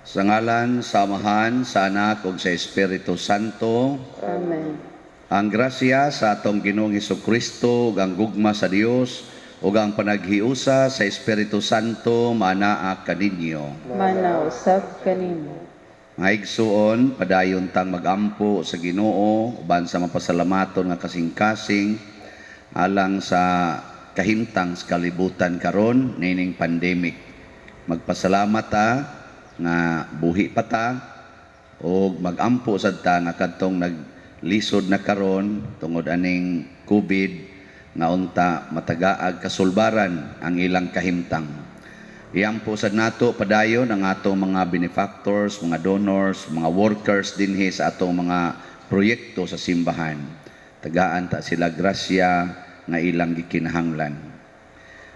Sa ngalan sa Amahan, sa Anak ug sa Espiritu Santo. Amen. Ang grasya sa atong Ginoong Kristo ug ang gugma sa Dios ug ang panaghiusa sa Espiritu Santo maanaa kaninyo. Maanaa usab kanimo. Mga igsuon, padayon tang magampo sa Ginoo uban sa mapasalamaton nga kasing-kasing alang sa kahimtang sa kalibutan karon nining pandemic. Magpasalamat ta nga buhi pa ta ug magampo sad ta nga kadtong naglisod na karon tungod aning COVID nga unta matagaag kasulbaran ang ilang kahimtang. Iampo sad nato padayon ang atong mga benefactors, mga donors, mga workers dinhi sa atong mga proyekto sa simbahan. Tagaan ta sila grasya nga ilang gikinahanglan.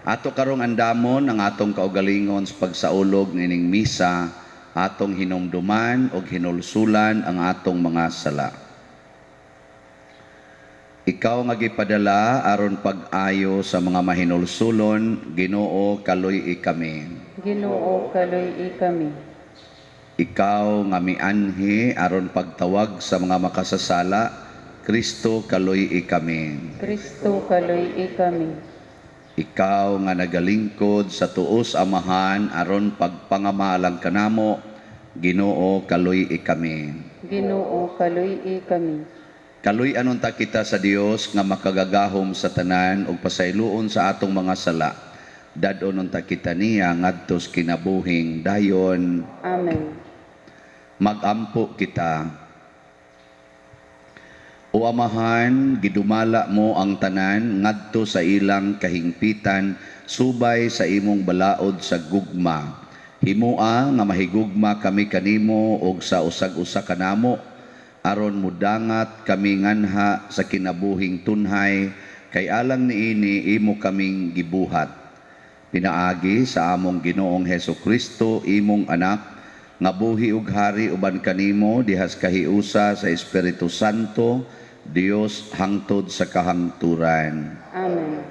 Ato karong andamon ang atong kaugalingon sa pagsaulog nining misa, atong hinumduman og hinulsulan ang atong mga sala. Ikaw nga gipadala aron pag-ayo sa mga mahinulsulon, Ginoo, kaluy-i kami. Ginoo, kaluy-i kami. Ikaw nga mianhi aron pagtawag sa mga makasasala, Kristo, kaluy-i kami. Kristo, kaluy-i kami. Ikaw nga nagalingkod sa tuos Amahan aron pagpangamalang kanamo, Ginoo, kaluy-i kami. Ginoo, kaluy-i kami. Kaluy-an unta kita sa Dios nga makagagahom sa tanan ug pasayloon sa atong mga sala. Dad-on unta kita niya ngadto sa kinabuhing dayon. Amen. Magampo kita. O Amahan, gidumala mo ang tanan ngadto sa ilang kahingpitan subay sa imong balaod sa gugma. Himoa nga mahigugma kami kanimo ug sa usag-usa kanamo aron mudangat kami nganha sa kinabuhing tunhay, kay alang niini imo kaming gibuhat. Pinaagi sa among Ginoong Hesus Kristo, imong anak, nga buhi ug hari uban kanimo dihas kahiusa sa Espiritu Santo, Dios hangtod sa kahangturan. Amen.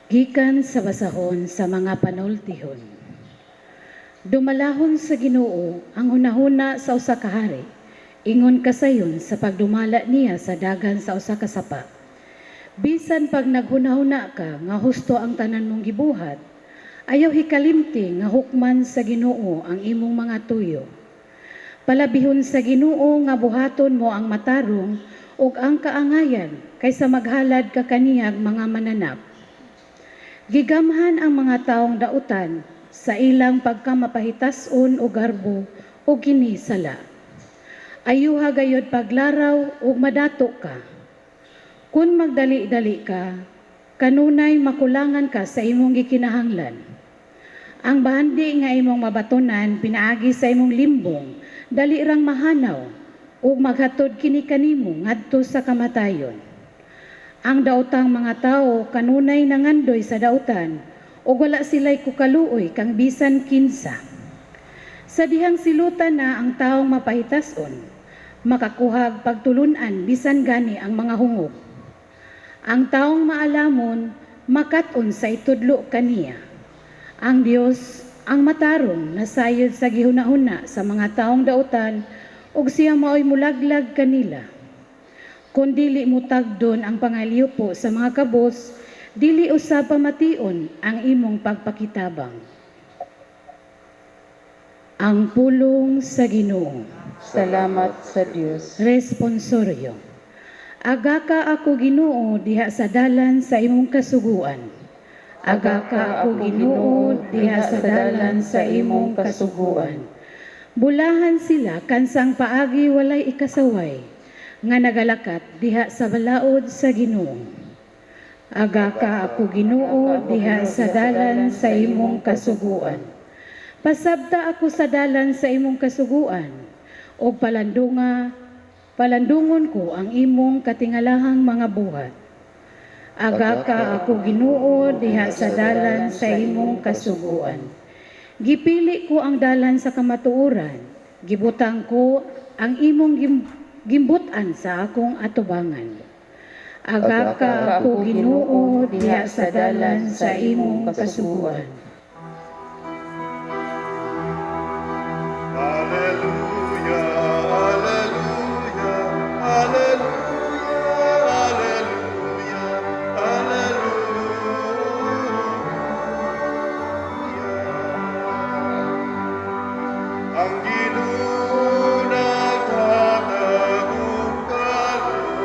Gikan sa basahon sa mga panultihon. Dumalahon sa Ginoo ang hunahuna sa usa ka hari, ingon kasayon sa pagdumala niya sa dagan sa usa ka sapa. Bisan pag naghunahuna ka nga husto ang tanan mong gibuhat, ayaw hikalimti nga hukman sa Ginoo ang imong mga tuyo. Palabihon sa Ginoo nga buhaton mo ang matarong ug ang kaangayan kaysa maghalad ka kaniyag mga mananap. Gigamhan ang mga taong dautan sa ilang pagkamapahitas-on o garbo o kini sala. Ayuha gayod paglaraw ug madato ka. Kung magdali-dali ka, kanunay makulangan ka sa imong gikinahanglan. Ang bahandi nga imong mabatonan pinaagi sa imong limbong, dali rang mahanaw ug maghatod kini kanimo ngadto sa kamatayon. Ang daotang mga tawo kanunay nangandoy sa dautan ug wala sila'y kukaluoy kang bisan kinsa. Sa dihang silutan na ang taong mapahitason, makakuhag pagtulunan bisan gani ang mga hungog. Ang taong maalamon makat-on sa itudlo kaniya. Ang Dios ang matarong nasayod sa gihunahuna sa mga taong dautan ug siya maoy mulaglag kanila. Kung dili mo tagdon ang pangalyupo sa mga kabos, dili usab pamation ang imong pagpakitabang. Ang pulong sa Ginoo. Salamat sa Dios. Responsorio. Agaka ako, Ginoo, diha sa dalan sa imong kasuguan. Agaka ako, Ginoo, diha sa dalan sa imong kasuguan. Bulahan sila kansang paagi walay ikasaway nga nagalakat diha sa balaod sa Ginoo. Agaka ako, Ginoo, diha sa dalan sa imong kasuguan. Pasabta ako sa dalan sa imong kasuguan ug palandungon ko ang imong katingalahang mga buhat. Agaka ako, Ginoo, diha sa dalan sa imong kasuguan. Gipili ko ang dalan sa kamatuoran, gibutang ko ang imong gimbut-an sa akong atubangan. Agaka ako, Ginoo, diha sa dalan sa imong kasuguan. Ang Ginoo naghatag og kaluwasan,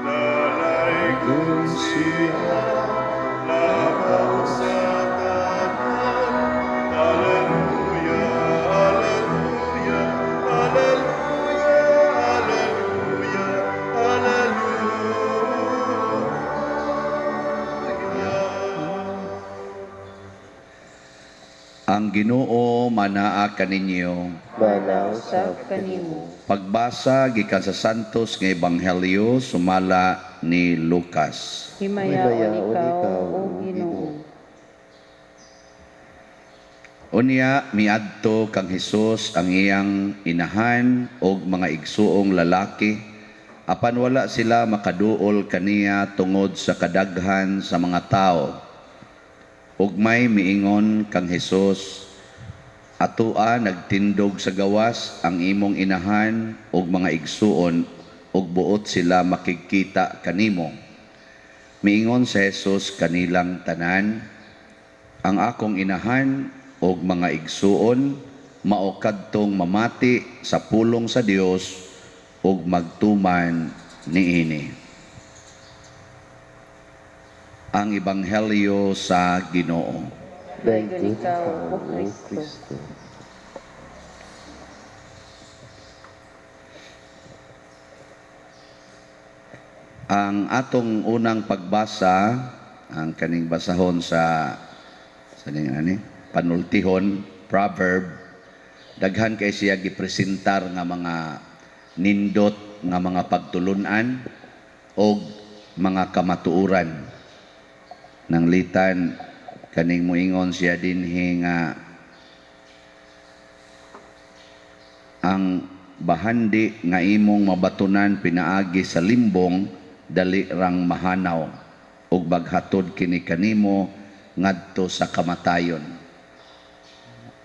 Dalaygon siya labaw sa tanan. Alleluia, Alleluia, Alleluia, Alleluia, Alleluia. Ang Ginoo manaa kaninyo. Manaa usab kanimo. Pagbasa gikan sa Santos nga Ebanghelyo sumala ni Lucas. Himayaon ikaw, o Ginoo. Unya miadto kang Hesus ang iyang inahan og mga igsuong lalaki, apan wala sila makaduol kaniya tungod sa kadaghan sa mga tao. Ug may miingon kang Hesus, "Atoa nagtindog sa gawas ang imong inahan ug mga igsuon ug buot sila makigkita kanimo." Miingon si Jesus kanilang tanan, "Ang akong inahan ug mga igsuon mao kadtong mamati sa pulong sa Dios ug magtuman niini." Ang Ebanghelyo sa Ginoo. Dayon ikaw, O Kristo. Ang atong unang pagbasa, ang kaning basahon sa ning ani panultihon, proverb, daghan kay siya gipresentar nga mga nindot nga mga pagtulunan og mga kamatuoran. Nanglitan kaning moingon siya dinhi nga ang bahandi nga imong mabatunan pinaagi sa limbong dali rang mahanaw ug maghatod kini kanimo ngadto sa kamatayon.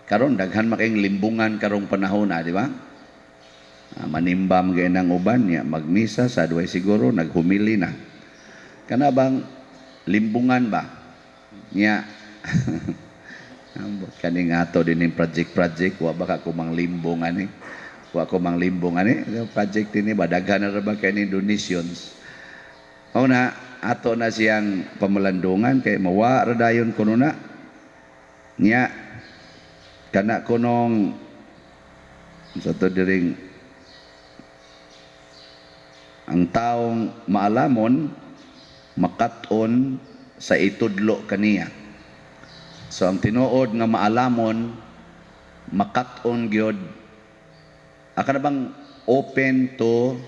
Karon daghan makayong limbungan karong panahon na, di ba? Manimba man gay ng uban niya, magmisa sa duay siguro naghumili na. Kana bang limbungan ba? Nya ambot kaning ato din yung project project, wa ba ka kumang limbong ani? Wa ko mang limbong ani project ini ba, daghan na ra ba kay ni donations. Mao na ato na siyang pamalandungan kay mawa ra dayon kuno na. Nya kana kunong sa to diring ang taong maalamon makat-on sa itudlo kaniya. So ang tinuod nga maalamon makat-on gyud, aka na bang open to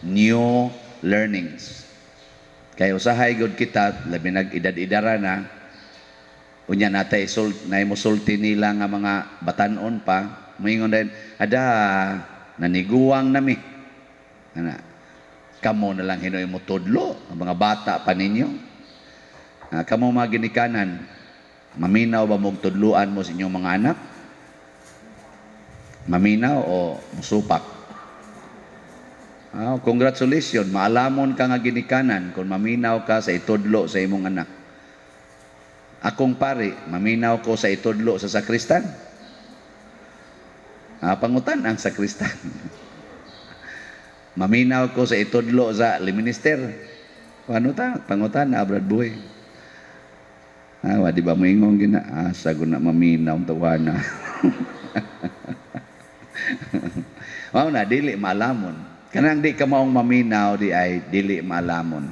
new learnings. Kay usahay gyud kita labi nag edad-edara na, unya natay nay mosulti nila nga mga batan-on pa, moingon din ada naniguwang nami. Ana kamo na lang hinoy mo tudlo ang mga bata pa ninyo. Kamo mga ginikanan, maminaw ba mong tudluan mo sa inyong mga anak? Maminaw o musupak? Congratulations, maalamon ka nga ginikanan kung maminaw ka sa itudlo sa imong anak. Akong pari, maminaw ko sa itudlo sa sakristan. Pangutan ang sakristan. Maminaw ko sa itudlo sa liminister. Ano ta? Pangutan na, Brad Buhay. Wa di ba moingon gina? Sago na maminaw tawana. Mao na dili maalamon. Kanang di ka maong maminaw di ay dili maalamon.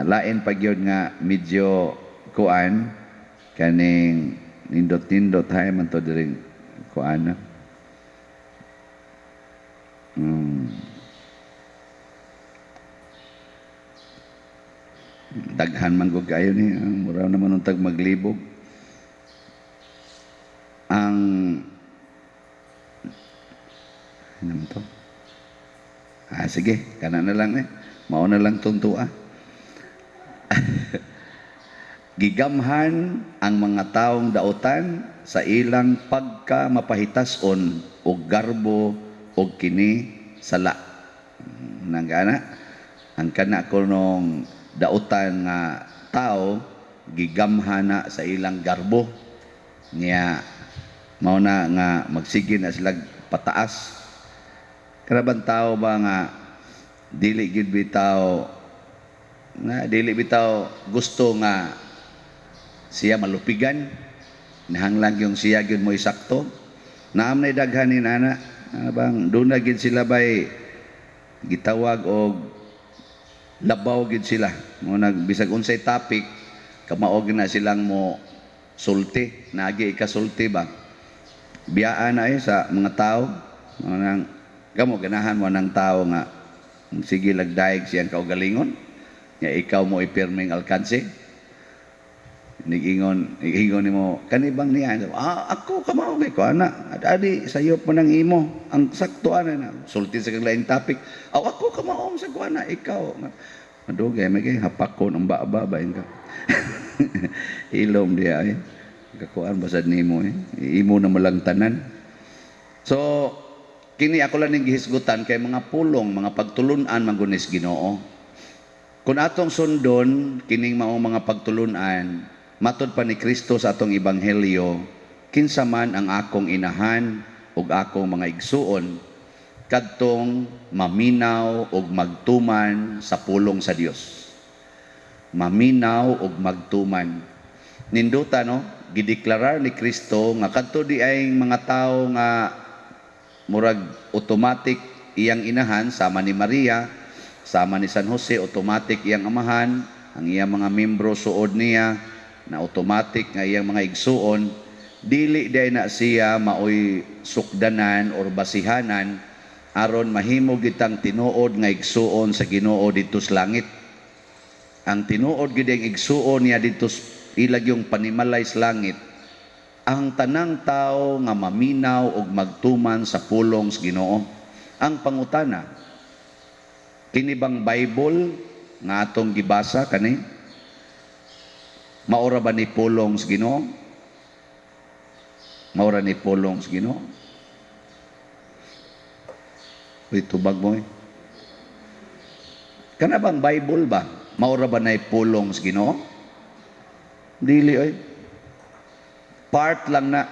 Lain pag yun nga medyo kuan kaning nindot-nindot hay man to diring kuan na. Daghan man gud kayo ni, mura naman untag maglibog. Ang ano naman to? Sige, kana na lang eh. Mao na lang tong tuwa. Gigamhan ang mga taong daotan sa ilang pagka mapahitason og garbo og kini sala. Nanggana ang kana kunong daotan nga tao gigamhan na sa ilang garbo niya, Mao na nga magsige na sila pataas. Karaban tao ba nga dili gyud bitaw nga dili bitaw gusto nga siya malupigan, nahanglan yung siya gyud mo sakto. Naam na daghan ni nana bang doon na gyud sila bay gitawag og labaw gyud sila mo nag bisag unsay topic, kamao gyud na silang mo sulti, naagi ikasulti ba, biyaan na eh sa mga tao. Mo nang kamo ganahan mo ng tao nga sige lagdaig siyang kaugalingon nga ikaw mo ipirming alkanse. Nigingon, nigingon nimo kani bang niya, ah, ako kamao kay ko ana adi sayop mo nang imo ang sakto ana na sulti sa kag laing topic. Aw, ako kamao sa ko ana, ikaw madugay may kay hapakon ang baba ba ka ilom diya eh kakuan basad nimo eh imo na malang tanan. So kini ako lang ning gihisgutan kay mga pulong, mga pagtulunan man gud Ginoo. Kung atong sundon kining maong mga pagtulunan, matod pa ni Kristo sa atong ebanghelyo, kinsa man ang akong inahan ug akong mga igsuon, kadtong maminaw ug magtuman sa pulong sa Dios. Maminaw ug magtuman. Ninduta, no? Gideklarar ni Kristo nga kadto di ay mga tawo nga murag automatic iyang inahan sama ni Maria, sama ni San Jose, automatic iyang amahan, ang iyang mga membro suod niya na automatic nga iyang mga igsuon, dili day na siya maoy sukdanan or basihanan aron mahimo gitang tinuod nga igsuon sa Ginoo didto sa langit. Ang tinuod gid ang igsuon niya didto ilag yung panimalay sa langit, ang tanang tao nga maminaw og magtuman sa pulong sa Ginoo. Ang pangutana, kini bang Bible nga atong gibasa kani maura ba ni pulong sa Ginoo? Maura ni pulong sa Ginoo? Uy, tubag mo eh. Kana bang Bible ba? Maura ba na pulong sa Ginoo? Dili oy. Part lang na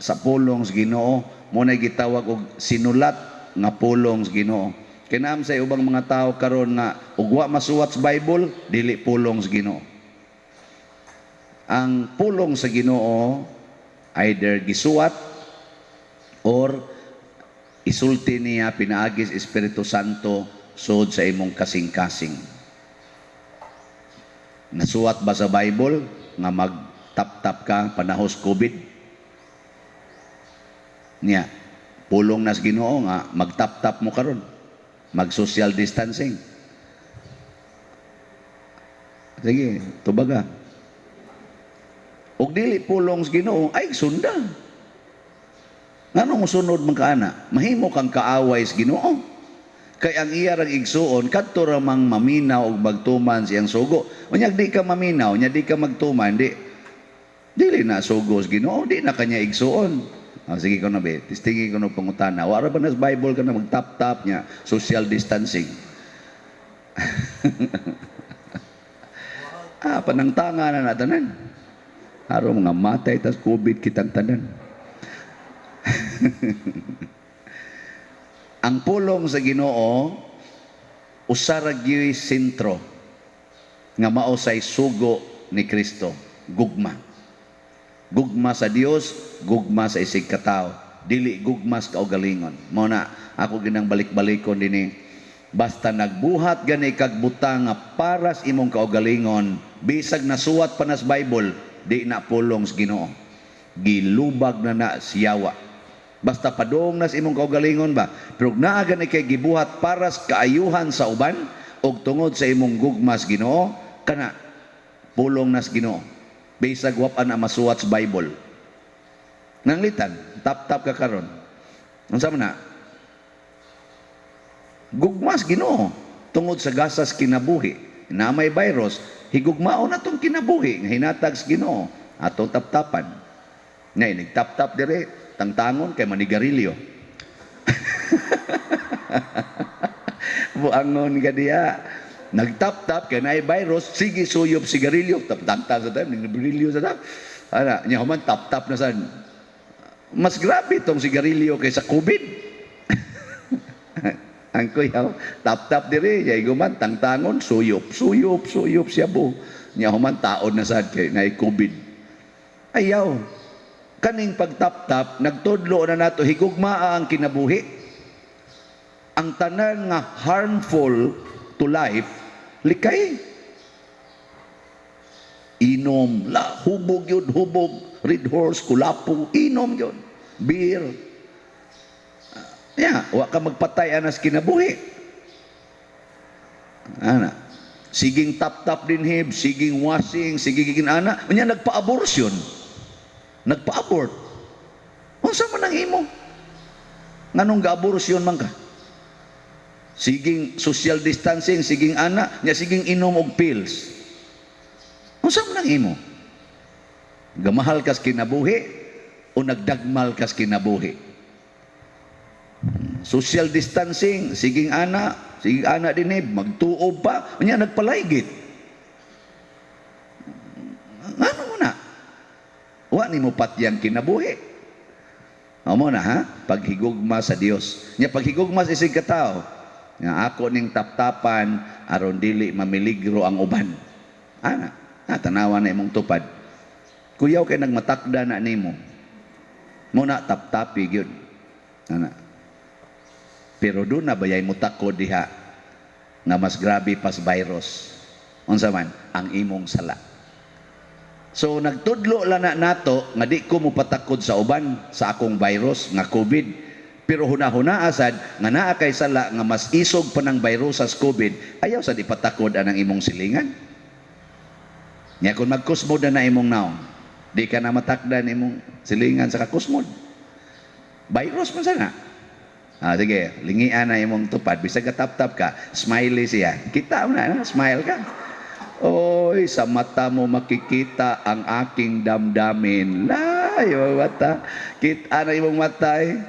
sa pulong sa Ginoo, mo na gitawag og sinulat nga pulong sa Ginoo. Kinam sa ubang mga tao karon nga ug wa masuwat sa Bible, dili pulong sa Ginoo. Ang pulong sa Ginoo either gisuwat or isulti niya pinaagi sa Espiritu Santo sud sa imong kasing-kasing. Nasuwat ba sa Bible nga mag-tap-tap ka panahos COVID? Niya, pulong nas Ginoo nga mag-tap-tap mo karon, mag-social distancing. Sige, tubaga. Og dili pulong sa Ginoo, ay sunda. Ngano mo sunod man ka ana? Mahimo kang kaaway sa Ginoo. Kay ang iya rang igsuon kadto ra mang maminaw og magtuman siyang sugo. Unya di ka maminaw, nya di ka magtuman, di dili na sugo sa Ginoo, di na kanya igsuon. Ah, sige ko na be, testingi ko no pangutana. Wara ba na sa Bible ka na magtap-tap niya, social distancing? Ah, panangtanga na natanan. Aron mga matay tas COVID kitang tanan. Ang pulong sa Ginoo usa ra gyuy sentro nga mao say sugo ni Kristo, gugma. Gugma sa Dios, gugma sa isig katawo, dili gugma sa kaugalingon. Mao na ako ginang balik-balikon dinhi. Basta nagbuhat gani kag butang nga para sa imong kaugalingon, bisag nasuwat pa nas Bible, di na pulong sa Ginoo. Gilubag na na siyawa. Basta padung nas imong kaugalingon ba, pero naa gani kay gibuhat para sa kaayuhan sa uban og tungod sa imong gugma sa Ginoo, kana pulong nas Ginoo. Bisag wa pa na masuwat sa Bible. Nanglitan, tap-tap ka karon. Unsa man na? Gugmas Ginoo tungod sa gasas kinabuhi. Na may virus, higugmaon na tong kinabuhi nga hinatag sa Ginoo atong taptapan. Ngay nagtap-tap dire, tangtangon kay manigarilyo. Buangon ka diya. Nagtap-tap kay naay virus, sige suyop sigarilyo, tap tangtang sa time, nagbirilyo sa tap. Ana, nya human tap-tap na sad. Mas grabe itong sigarilyo kaysa COVID. Ang kuyaw, tap-tap dire, yay guman, tangtangon, suyop, suyop, suyop siya bo. Nya human taon na sad kay na COVID. Ayaw. Kaning pagtap-tap, nagtudlo na nato higugmaa ang kinabuhi. Ang tanan nga harmful to life, likay. Inom, la, hubog yun, hubog. Red Horse, kulapo, inom yun. Beer. Ya, wa ka magpatay anas kinabuhi. Ana. Siging tap-tap din hib, siging washing, siging ana, unya nagpa-abortion. Nagpa-abort. Unsa man ang imo? Nganong ga-abortion man ka? Siging social distancing, siging ana, nya siging inom og pills. Unsa man ang imo? Gamahal kas kinabuhi o nagdagmal kas kinabuhi? Social distancing, siging ana din eh, magtuob pa, unya nagpalaygit. Ano mo na? Wa nimo patyang kinabuhi. Amo na ha, paghigugma sa Dios. Nya paghigugma sa isig katao, nga ako ning taptapan aron dili mamiligro ang uban. Ana, na tanawa na imong tupad. Kuyaw kay nagmatakda na nimo. Muna taptapi gyud. Ana. Pero doon na bayay mo takod diha nga mas grabe pas virus. Unsa man ang imong sala. So nagtudlo lang na nato nga di ko mopatakod sa uban sa akong virus nga COVID. Pero huna-huna asad nga naa kay sala nga mas isog pa ng virus sa COVID, ayaw sa ipatakod anang imong silingan. Nya kung magkusmod na na imong naong, di ka na matakdan imong silingan sa kakusmod. Virus man sana. Ah, sige, lingian na imong tupad. Bisag ka tap-tap ka, smiley siya. Kita mo na, no? Smile ka. Oy, sa mata mo makikita ang aking damdamin. La, imong mata. Kita na imong mata eh.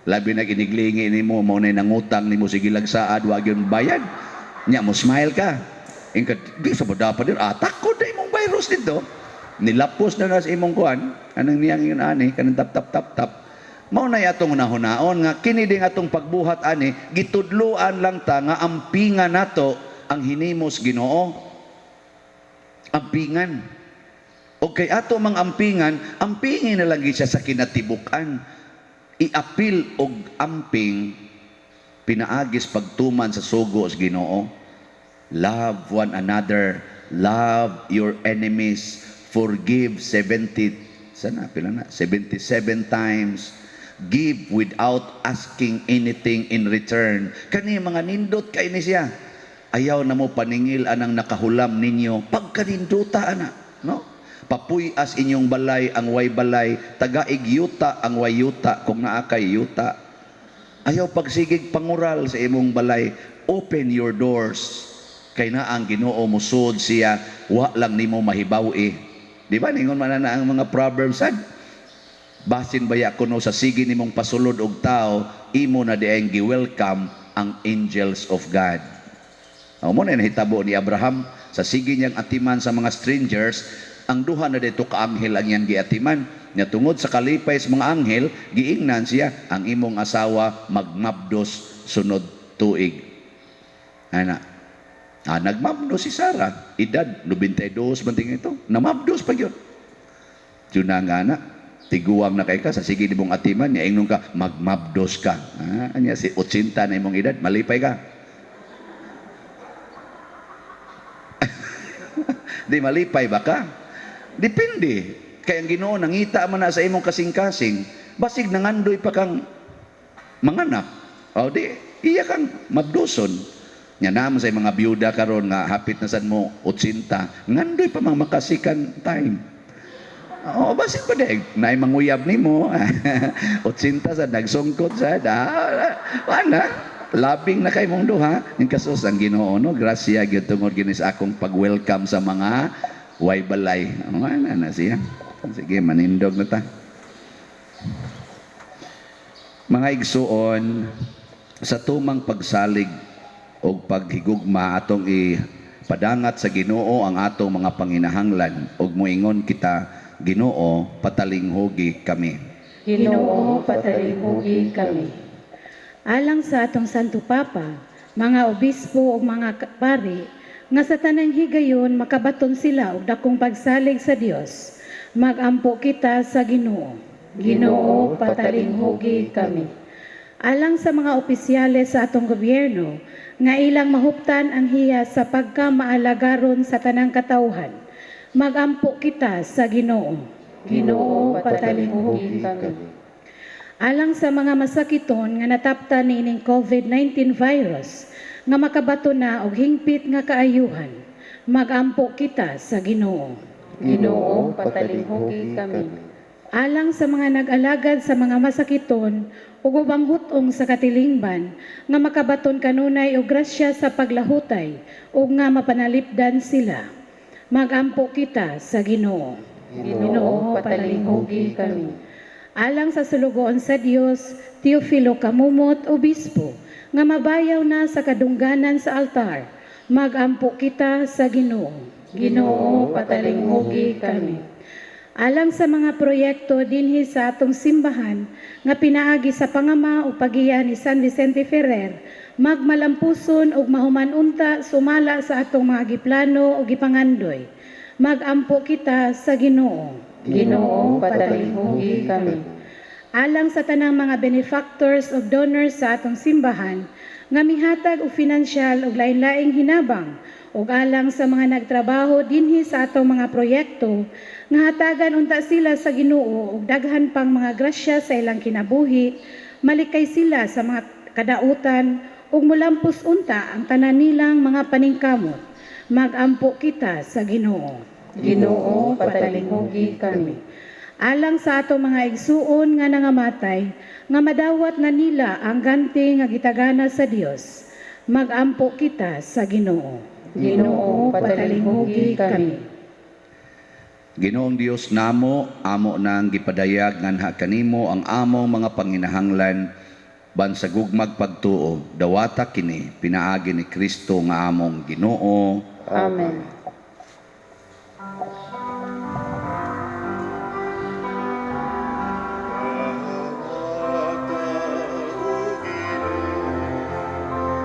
Labi na kiniglingi nimo, mao na nangutang nimo sige lagsaad, wag yun bayad. Nya mo smile ka. Ingka, di sa ba dapat din, ah, takod na imong virus dito. Nilapos na na sa imong kuan. Anong niyang yun ani, kanang tap tap tap tap. Mao na atong nahunaon nga kini ding atong pagbuhat ani gitudloan lang ta nga ampingan nato ang hinimos Ginoo. Ampingan. O kay ato mang ampingan, ampingin na lang gyud siya sa kinatibuk-an. Iapil og amping pinaagis pagtuman sa sugo sa Ginoo. Love one another, love your enemies, forgive 70 sana pila na 77 times, give without asking anything in return. Kani mga nindot kay ni siya. Ayaw na mo paningil anang nakahulam ninyo pagkaninduta ana, no? Papuy-as inyong balay ang way balay, tagaig yuta ang way yuta kung naa kay yuta. Ayaw pagsigig pangural sa imong balay, open your doors. Kay na ang Ginoo musod siya, wa lang nimo mahibaw-i. Di ba ningon man na ang mga proverbs sad? Basin baya kuno sa sige nimong pasulod og tao, imo na diayng gi-welcome ang angels of God. O mo na nahitabo ni Abraham sa sige niyang atiman sa mga strangers, ang duha na dito ka anghel ang iyang giatiman. Nya tungod sa kalipay sa mga anghel, giingnan siya ang imong asawa magmabdos sunod tuig. Ana. Ah, nagmabdos si Sarah, edad 92 man tingin ito. Namabdos pa gyud. Tuna nga na, tiguang na kay ka sa sige nimong atiman, nya ingnon ka magmabdos ka. Ah, anya si 80 na imong edad, malipay ka. Di malipay ba ka? Depende. Kay ang Ginoo nangita man na sa imong kasing-kasing, basig nangandoy pa kang manganak. O di, iya kang mabduson. Nya naman sa mga byuda karon nga hapit na sad mo 80, ngandoy pa mang makasikan time. O basig pa di, naay manguyab nimo. 80 sad nagsungkot sad. Ah, wala. Labing na kay mong duha. Ning kasos ang Ginoo no, grasya gyud tungod gini sa akong pag-welcome sa mga way balay. O, ana na siya. Sige, manindog na ta. Mga igsuon, sa tumang pagsalig o paghigugma atong ipadangat sa Ginoo ang atong mga panginahanglan ug moingon kita, Ginoo, patalinghugi kami. Ginoo, patalinghugi kami. Alang sa atong Santo Papa, mga obispo ug mga pari, nga sa tanang higayon makabaton sila og dakong pagsalig sa Dios. Magampo kita sa Ginoo. Ginoo, patalinghugi kami. Alang sa mga opisyales sa atong gobyerno, nga ilang mahuptan ang hiya sa pagkamaalagaron sa tanang katawhan. Magampo kita sa Ginoo. Ginoo, patalinghugi kami. Alang sa mga masakiton nga nataptan niining COVID-19 virus, nga makabato na og hingpit nga kaayuhan, magampo kita sa Ginoo. Ginoo, patalinghugi kami. Alang sa mga nag-alagad sa mga masakiton ug ubang hut-ong sa katilingban nga makabaton kanunay og grasya sa paglahutay ug nga mapanalipdan sila. Magampo kita sa Ginoo. Ginoo, patalinghugi kami. Alang sa sulugoon sa Dios, Teofilo Kamumot, Obispo, nga mabayaw na sa kadungganan sa altar, magampo kita sa Ginoo. Ginoo, patalinghugi kami. Alang sa mga proyekto dinhi sa atong simbahan nga pinaagi sa pangama o pagiya ni San Vicente Ferrer, magmalampuson ug mahuman unta sumala sa atong mga giplano o gipangandoy. Magampo kita sa Ginoo. Ginoo, patalinghugi kami. Alang sa tanang mga benefactors ug donors sa atong simbahan nga mihatag og finansyal ug lain-laing hinabang ug alang sa mga nagtrabaho dinhi sa atong mga proyekto nga hatagan unta sila sa Ginoo og daghan pang mga grasya sa ilang kinabuhi, malikay sila sa mga kadautan ug mulampos unta ang tanan nilang mga paningkamot. Magampo kita sa Ginoo. Ginoo, patalinghugi kami. Alang sa ato mga igsuon nga nangamatay, nga madawat na nila ang ganti nga gitagana sa Dios. Magampo kita sa Ginoo. Ginoo, patalinghugi kami. Ginoong Dios namo, amo nang gipadayag nganha kanimo ang among mga panginahanglan bansag gugmag pagtuo, dawata kini pinaagi ni Kristo nga among Ginoo. Amen. Dawata, O Ginoo,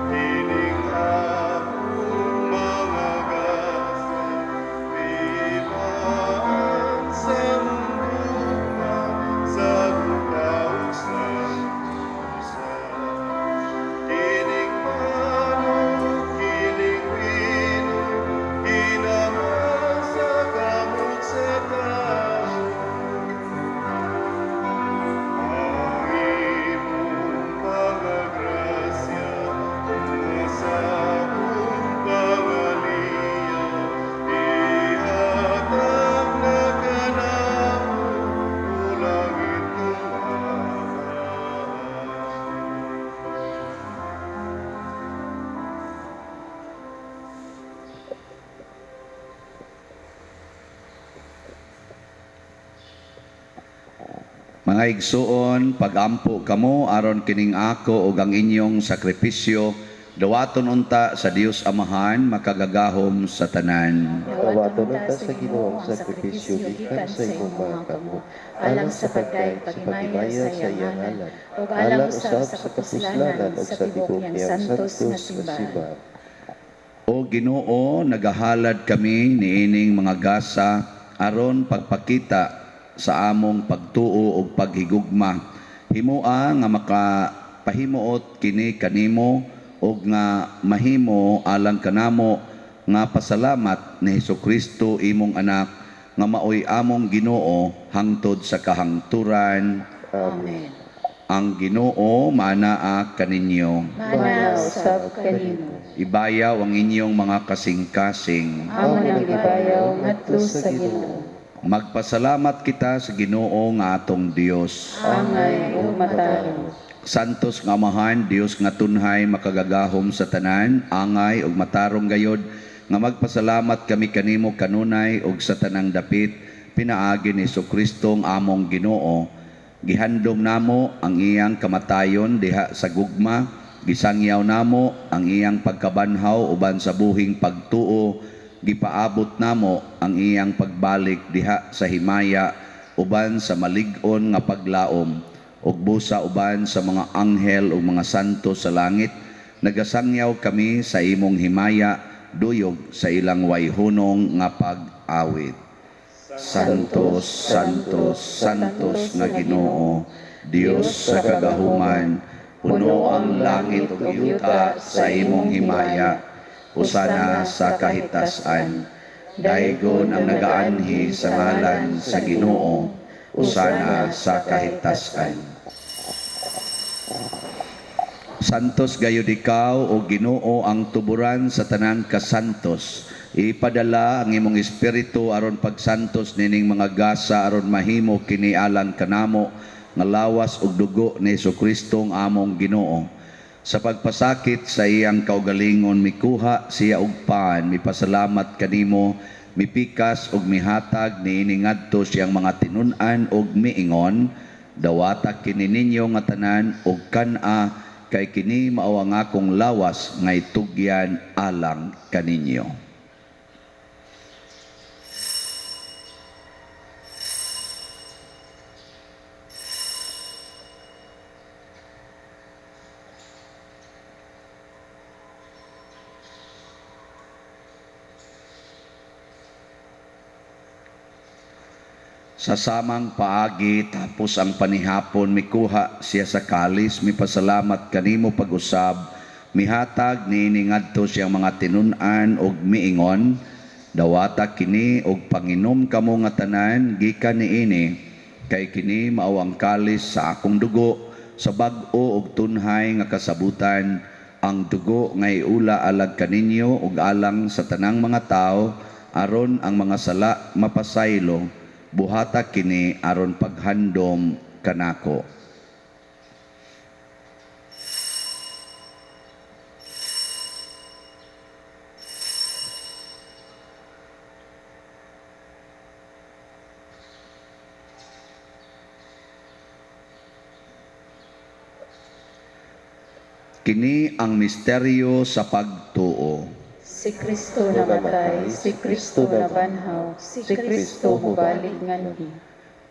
kining among mga gasa, Bibaan sa gugma, sa gugmaong sa Kining manok, kining vino, kinahanglan sa kamot sa tao. Ang imong mga grasya, nga sa among pangaliya, ihatag na kanamo, o langit Amahan. Mga igsuon, pagampo kamo aron kining ako ug ang inyong sakripisyo dawaton unta sa Dios Amahan makagagahom sa tanan. Dawaton unta sa Ginoo ang sakripisyo gikan sa imong mga kamot, alang sa pagdayeg paghimaya sa iyang ngalan, ug alang usab sa kapuslanan ug sa tibuok niyang santos nga simbahan. O Ginoo, nagahalad kami niining mga gasa aron pagpakita sa among pagtuo ug paghigugma. Himoa nga makapahimuot kini kanimo ug nga mahimo alang kanamo nga pasalamat ni Hesukristo imong anak nga maoy among Ginoo hangtod sa kahangturan. Amen. Ang Ginoo maanaa kaninyo. Maana Maana usab kanimo. Ibayaw ang inyong mga kasing-kasing. Amo nang gibayaw ngadto sa Ginoo. Magpasalamat kita sa Ginoo nga atong Dios. Angay ug matarong. Santos nga Amahan, Dios nga tunhay makagagahom sa tanan, angay ug matarong gayod nga magpasalamat kami kanimo kanunay ug sa tanang dapit pinaagi ni Kristo ang among Ginoo. Gihandom namo ang iyang kamatayon diha sa gugma, gisangyaw namo ang iyang pagkabanhaw uban sa buhing pagtuo, gipaabot namo ang iyang pagbalik diha sa himaya. uban sa malig-on nga paglaom ug busa uban sa mga anghel ug mga santo sa langit nagasangyaw kami sa imong himaya duyog sa ilang wayhunong nga pag-awit. Santos, Santos, Santos nga Ginoo, Dios sa kagahuman, puno ang langit ug yuta sa imong himaya. Hosana sa kahitasan. Daygon ang nagaanhi sa ngalan sa Ginoo. Hosana sa kahitasan. Santos gayud ikaw o Ginoo, ang tuburan sa tanang kasantos. Ipadala ang imong espiritu aron pagsantos nining mga gasa aron mahimo kini alang kanamo nga lawas ug dugo ni Hesukristo ang among Ginoo. Sa pagpasakit sa iyang kaugalingon, mikuha siya og pan, mipasalamat kanimo, mipikas ug mihatag niini ngadto siyang mga tinun-an ug miingon, "Dawata kini ninyo nga tanan ug kan-a, kay kini mao ang akong lawas nga itugyan alang kaninyo." Sa samang paagi, tapos ang panihapon, mikuha siya sa kalis, mipasalamat kanimo pag-usab, mihatag niini ngadto siyang mga tinun-an ug miingon, "Dawata kini ug panginom kamo nga tanan gikan niini, kay kini mao ang kalis sa akong dugo sa bag-o ug tunhay nga kasabutan, ang dugo nga iula alang kaninyo ug alang sa tanang mga tawo aron ang mga sala mapasaylo. Buhata kini aron paghandom kanako." Kini ang misteryo sa pagtuo. Si Kristo namatay, si Kristo nabanhaw, si Kristo mubalik nganhi.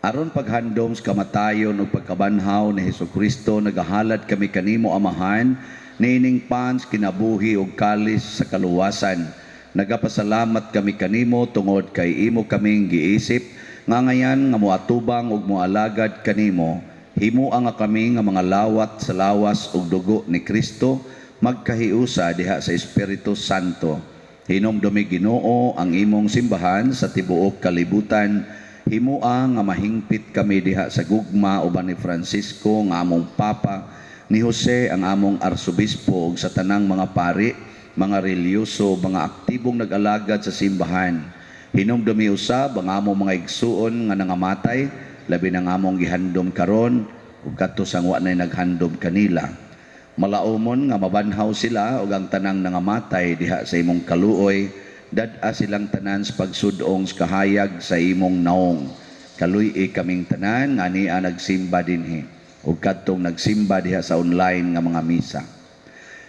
Aron paghandom sa kamatayon ug pagkabanhaw ni Hesukristo, nagahalad kami kanimo, Amahan, niining pan sa kinabuhi ug kalis sa kaluwasan. Nagapasalamat kami kanimo tungod kay imo kaming giisip nga ngayan nga moatubang ug moalagad kanimo. Himoa nga kami nga mga lawat sa lawas ug dugo ni Kristo magkahiusa diha sa Espiritu Santo. Hinumdumi, Ginoo, ang imong simbahan sa tibuok kalibutan. Himoa nga mahingpit kami diha sa gugma uban ni Francisco nga among Papa, ni Jose ang among arsobispo ug sa tanang mga pari, mga relihiyoso, mga aktibong nag-alagad sa simbahan. Hinumdumi usab ang among mga igsuon nga nangamatay, labi nang among gihandom karon ug kadto sang wa nay naghandom kanila. Malaumon nga mabanhaw sila ug ang tanang nangamatay diha sa imong kaluoy, dad-a silang tanan sa pagsudong sa kahayag sa imong naong. Kaluy-i kaming tanan nga ania nagsimba dinhi ug kadtong nagsimba diha sa online nga mga misa.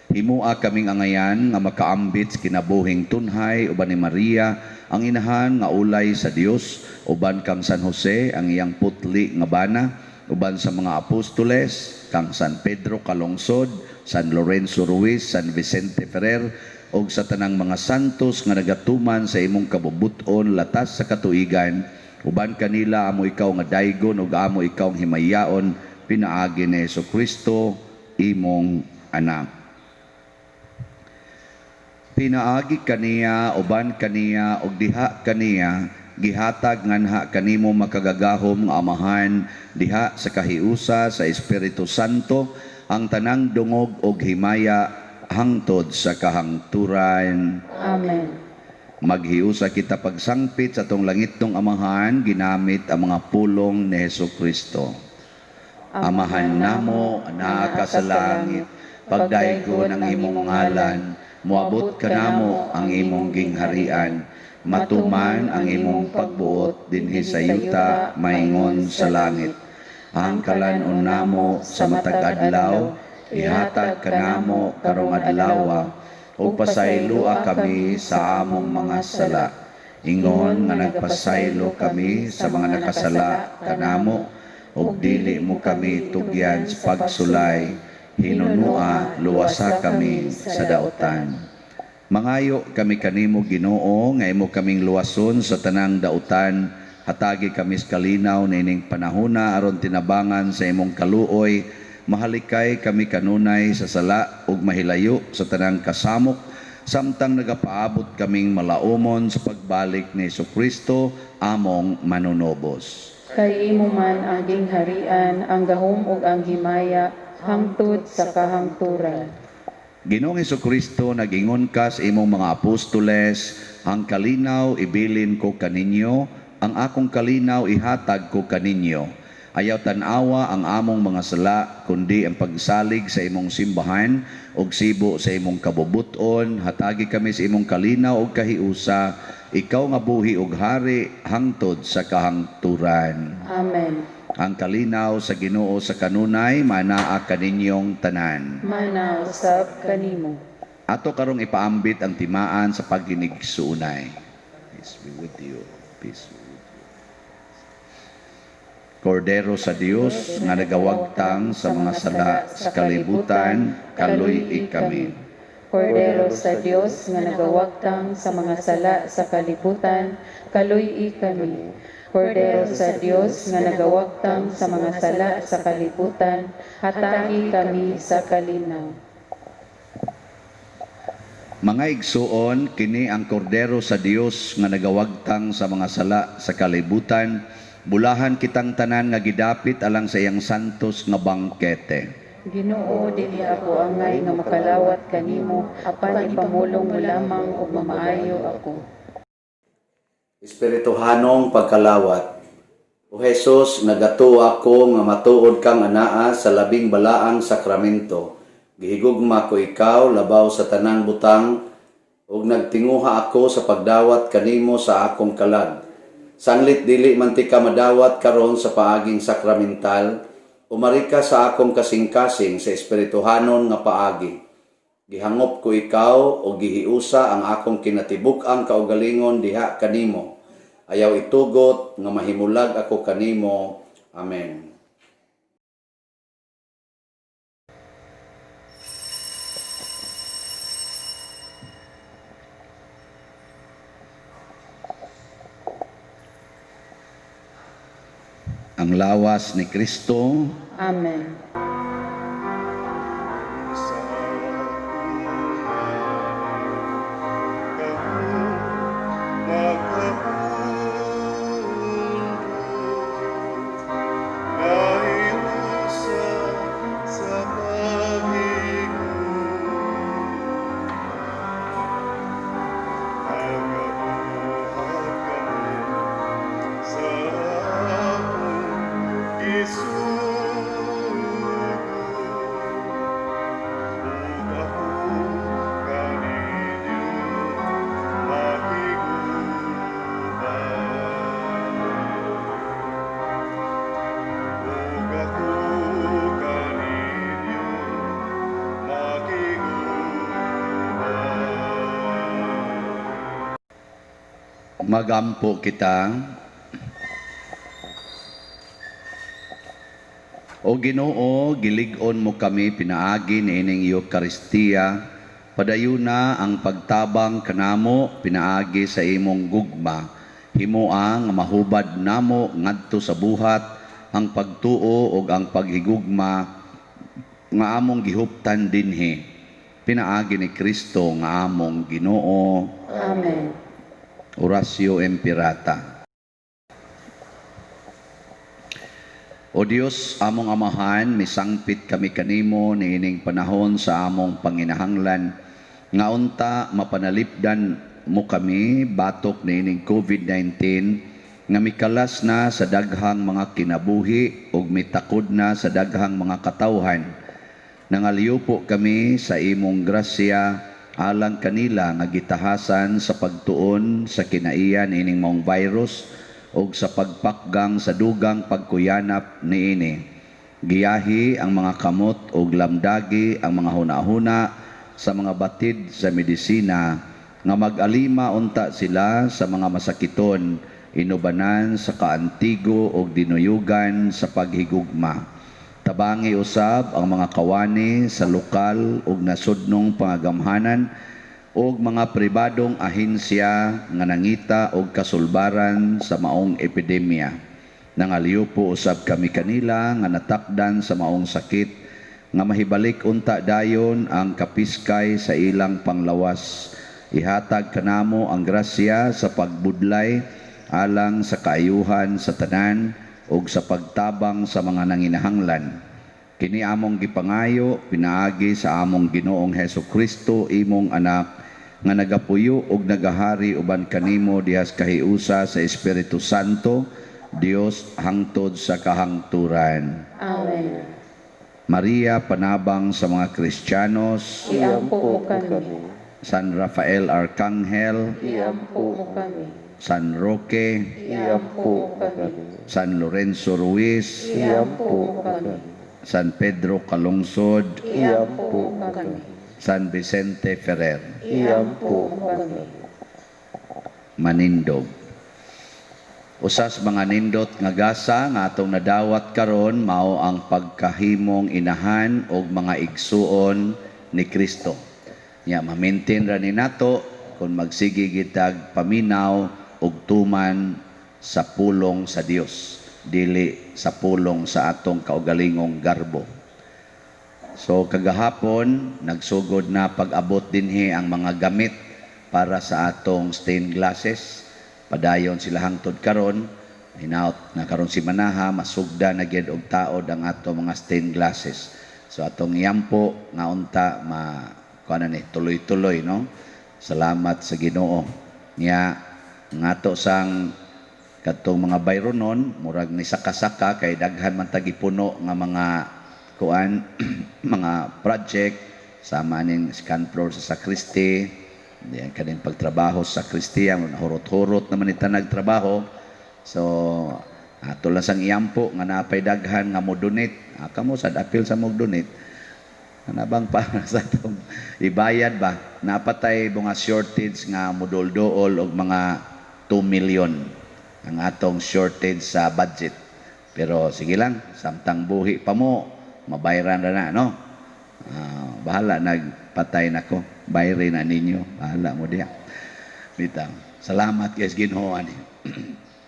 Himoa kaming angayan nga makaambit sa kinabuhing tunhay uban ni Maria ang inahan nga ulay sa Dios, uban kang San Jose ang iyang putli nga bana, uban sa mga apostoles, kang San Pedro Calungsod, San Lorenzo Ruiz, San Vicente Ferrer ug sa tanang mga santos nga nagatuman sa imong kabubut-on latas sa katuigan. Uban kanila amo ikaw nga daygon ug amo ikaw ang himayaon pinaagi ni Kristo imong anak. Pinaagi kaniya, uban kaniya ug diha kaniya, gihatag nganha kanimo makagagahom nga Amahan diha sa kahiusa sa Espiritu Santo ang tanang dungog ug himaya hangtod sa kahangturan. Amen. Maghiusa kita pagsangpit sa atong langitnong Amahan ginamit ang mga pulong ni Hesus Kristo. Amahan namo, naa ka sa langit, pagdaygon ang imong ngalan, moabot kanamo ang imong gingharian, matuman ang imong pagbuot dinhi sa yuta maingon sa langit. Ang kalan-on namo sa matag adlaw, ihatag kanamo karong adlawa, ug pasayloa kami sa among mga sala, Ingon nga nagpasaylo kami sa mga nakasala kanamo, ug dili mo kami tugyan sa pagsulay, hinunua luwasa kami sa dautan. Mangayo kami kanimo, Ginoo, nga imo kaming luwason sa tanang dautan. Hatagi kami sa kalinaw niining panahona aron tinabangan sa imong kaluoy, mahalikay kami kanunay sa sala ug mahilayo sa tanang kasamok samtang nagapaabot kaming malaumon sa pagbalik ni Kristo among manunobos. Kay imo man ang gingharian, ang gahom ug ang himaya, hangtod sa kahangturan. Ginoong Kristo, nag-ingon ka sa imong mga apostoles, "Ang kalinaw ibilin ko kaninyo, ang akong kalinaw ihatag ko kaninyo." Ayaw tan-awa ang among mga sala, kundi ang pagsalig sa imong simbahan ug sibo sa imong kabubuton. Hatagi kami sa imong kalinaw ug kahiusa, ikaw nga buhi ug hari hangtod sa kahangturan. Amen. Ang kalinaw sa Ginoo sa kanunay manaa kaninyong tanan. Mana usab kanimo. Ato karong ipaambit ang timaan sa paghinigsuonay. Peace be with you. Peace be with you. Kordero sa Dios nga nagawagtang sa mga sala sa kalibutan, kaluy-i kami. Kordero sa Dios nga nagawagtang sa mga sala sa kalibutan, kaluy-i kami. Kordero sa Dios nga nagawagtang sa mga sala sa kalibutan, hatagi kami sa kalinaw. Mga igsuon, kini ang kordero sa Dios nga nagawagtang sa mga sala sa kalibutan. Bulahan kitang tanan nga gidapit alang sa iyang santos nga bangkete. Ginoo, dili ako angay nga makalawat kanimo, apan ipamulong mo lamang ug mamaayo ako. Espirituhanong pagkalawat. O Jesus, nagatuo ako nga matuod kang anaa sa labing balaang sakramento. Gihigugma ko ikaw labaw sa tanang butang ug nagtinguha ako sa pagdawat kanimo sa akong kalag. Sanglit dili man tika madawat karon sa paaging sakramental, umari ka sa akong kasing-kasing sa espirituhanon nga paagi. Gihangop ko ikaw o gihiusa ang akong kinatibuk-ang kaugalingon diha kanimo. Ayaw itugot nga mahimulag ako kanimo. Amen. Ang lawas ni Kristo. Amen. Sa sa sa akong isugo. Ug ako kaninyo makiguban. Ug ako kaninyo makiguban. Magampo kita. O Ginoo, gilig-on mo kami pinaagi niining Eukaristiya. Padayuna ang pagtabang kanamo pinaagi sa imong gugma. Himoa nga mahubad namo ngadto sa buhat ang pagtuo ug ang paghigugma nga among gihuptan dinhi. Pinaagi ni Kristo nga among Ginoo. Amen. Oratio Imperata. O Dios, among Amahan, misangpit kami kanimo niining panahon sa among panginahanglan. Nga unta mapanalipdan mo kami batok niining COVID-19 nga mikalas na sa daghang mga kinabuhi ug mitakod na sa daghang mga katawhan. Nangaliw kami sa imong grasya alang kanila nga gitahasan sa pagtuon sa kinaiyan ining maong virus ug sa pagpakgang sa dugang pagkuyanap niini. Giyahi ang mga kamot ug lamdagi ang mga hunahuna sa mga batid sa medisina Nga mag-alima unta sila sa mga masakiton, inubanan sa kaantigo og dinuyugan sa paghigugma. Tabangi usab ang mga kawani sa lokal ug nasudnong pangagamhanan ug mga pribadong ahensya nga nangita og kasulbaran sa maong epidemya. Nangaliupo usab kami kanila nga natakdan sa maong sakit nga mahibalik unta dayon ang kapiskay sa ilang panglawas. Ihatag kanamo ang grasya sa pagbudlay alang sa kaayuhan sa tanan ug sa pagtabang sa mga nanginahanglan. Kini among gipangayo pinaagi sa among Ginoong Hesus Kristo, imong anak, nga nagapuyo ug nagahari uban kanimo dihas kahiusa sa Espiritu Santo, Dios, hangtod sa kahangturan. Amen. Maria, panabang sa mga Kristiyanos, Iampo mo kami. San Rafael Arcangel, Iampo mo kami. San Roque, Iampo mo kami. San Lorenzo Ruiz, Iampo mo kami. San Pedro Calungsod, Iampo mo kami. San Vicente Ferrer. Iampo mo kami. Manindog. Usas mga nindot nga gasa nga atong nadawat karon mao ang pagkahimong inahan og mga igsuon ni Kristo. Nya ma-maintain ra ni nato kung magsige gitag paminaw og tuman sa pulong sa Dios, dili sa pulong sa atong kaugalingong garbo. So kagahapon nagsugod na pag-abot dinhi ang mga gamit para sa atong stained glasses. Padayon sila hangtod karon. Hinaot na karon si Manaha masugda na gyud og taod ang atong mga stained glasses. So atong iampo nga unta ma kuan ni tuloy-tuloy, no. Salamat sa Ginoo. Nya ngato sang kadtong mga bayronon, murag ni saka-saka kay daghan man tag gipuno nga mga kuan, mga project, sama ning scan floor sa sacristy, diyan kaning pagtrabaho sa sakristiya, hurot-hurot naman ita nagtrabaho. So ato lang sang iampo nga napay daghan nga mo donate. Ah, kamo sad apil sa mo donate ana bang para sa atong ibayad ba. Napatay mga shortage nga modol-dool og mga 2 million ang atong shortage sa budget, pero sige lang, samtang buhi pa mo mabayran ra na, no. Ah, bahala nagpatay nako, bayri na ninyo, bahala mo diha. Bitaw, salamat guys Ginoo ani.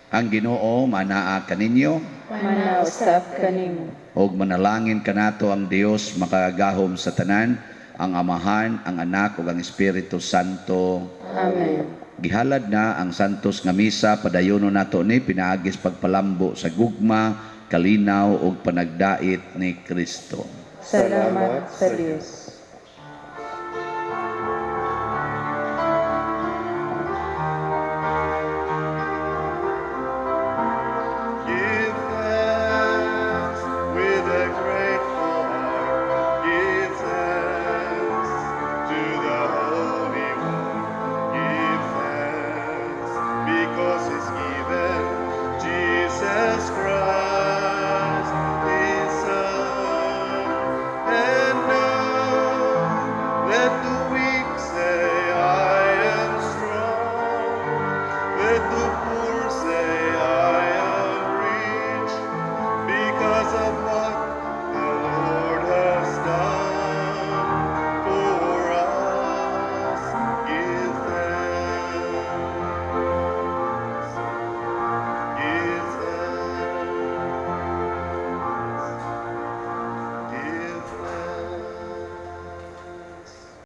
Ang Ginoo manaa kaninyo. Mana usab kanimo. Og manalangin kanato ang Dios makagagahom sa tanan, ang Amahan, ang Anak ug ang Espiritu Santo. Amen. Gihalad na ang santos nga misa. Padayono nato ni pinaagis pagpalambo sa gugma, kalinaw ug panagdait ni Kristo. Salamat sa Dios.